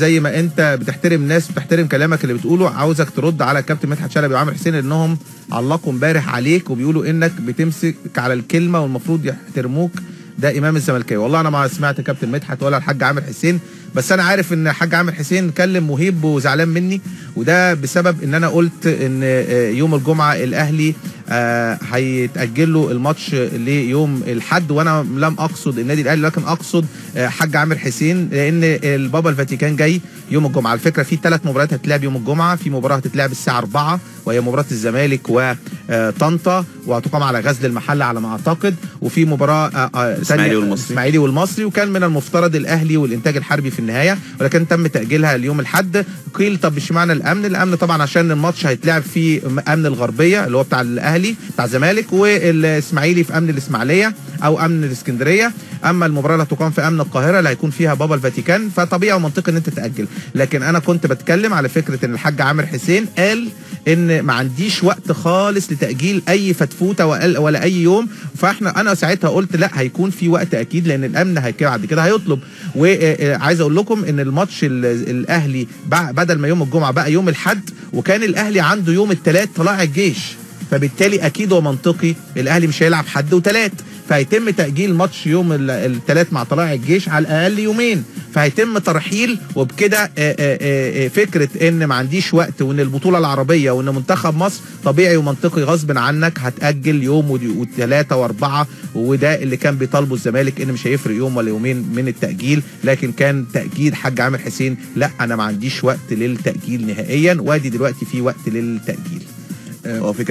زي ما انت بتحترم ناس وبتحترم كلامك اللي بتقوله، عاوزك ترد على الكابتن مدحت شلبي وعامر حسين انهم علقوا امبارح عليك وبيقولوا انك بتمسك على الكلمة والمفروض يحترموك. ده امام الزملكاوي. والله انا ما سمعت كابتن مدحت ولا الحاج عامر حسين، بس انا عارف ان الحاج عامر حسين كلم مهيب وزعلان مني، وده بسبب ان انا قلت ان يوم الجمعة الاهلي هيتاجل له الماتش ليوم الاحد، وانا لم اقصد النادي الاهلي لكن اقصد حاج عامر حسين، لان البابا الفاتيكان جاي يوم الجمعة. على فكرة في 3 مباريات هتتلعب يوم الجمعة، في مباراة هتتلعب الساعة 4 وهي مباراة الزمالك وطنطا وهتقام على غزل المحلة على ما اعتقد، وفي مباراة الاسماعيلي والمصري، وكان من المفترض الاهلي والانتاج الحربي في النهاية، ولكن تم تاجيلها ليوم الاحد. قيل طب اشمعنى الامن؟ الامن طبعا عشان الماتش هيتلعب في امن الغربية اللي هو بتاع الاهلي بتاع الزمالك، والاسماعيلي في امن الاسماعيلية او امن الاسكندرية. اما المباراة اللي هتقام في امن القاهرة اللي هيكون فيها بابا الفاتيكان، فطبيعي ومنطقي ان انت تاجل. لكن انا كنت بتكلم على فكرة ان الحاج عامر حسين قال ان ما عنديش وقت خالص لتاجيل اي فتفوته ولا اي يوم، فاحنا انا ساعتها قلت لا هيكون في وقت اكيد، لان الامن بعد كده هيطلب. وعايز اقول لكم ان الماتش الاهلي بدل ما يوم الجمعة بقى يوم الاحد، وكان الاهلي عنده يوم الثلاث طلائع الجيش، فبالتالي اكيد ومنطقي الاهلي مش هيلعب حد وثلاث، فهيتم تاجيل ماتش يوم الثلاث مع طلائع الجيش على الاقل يومين، فهيتم ترحيل. وبكده فكرة ان ما عنديش وقت وان البطولة العربية وان منتخب مصر طبيعي ومنطقي غصب عنك هتاجل يوم وثلاثة واربعة، وده اللي كان بيطالبه الزمالك ان مش هيفرق يوم ولا يومين من التاجيل، لكن كان تاجيل حاج عامر حسين لا انا ما عنديش وقت للتاجيل نهائيا، وادي دلوقتي في وقت للتاجيل. هو في كلام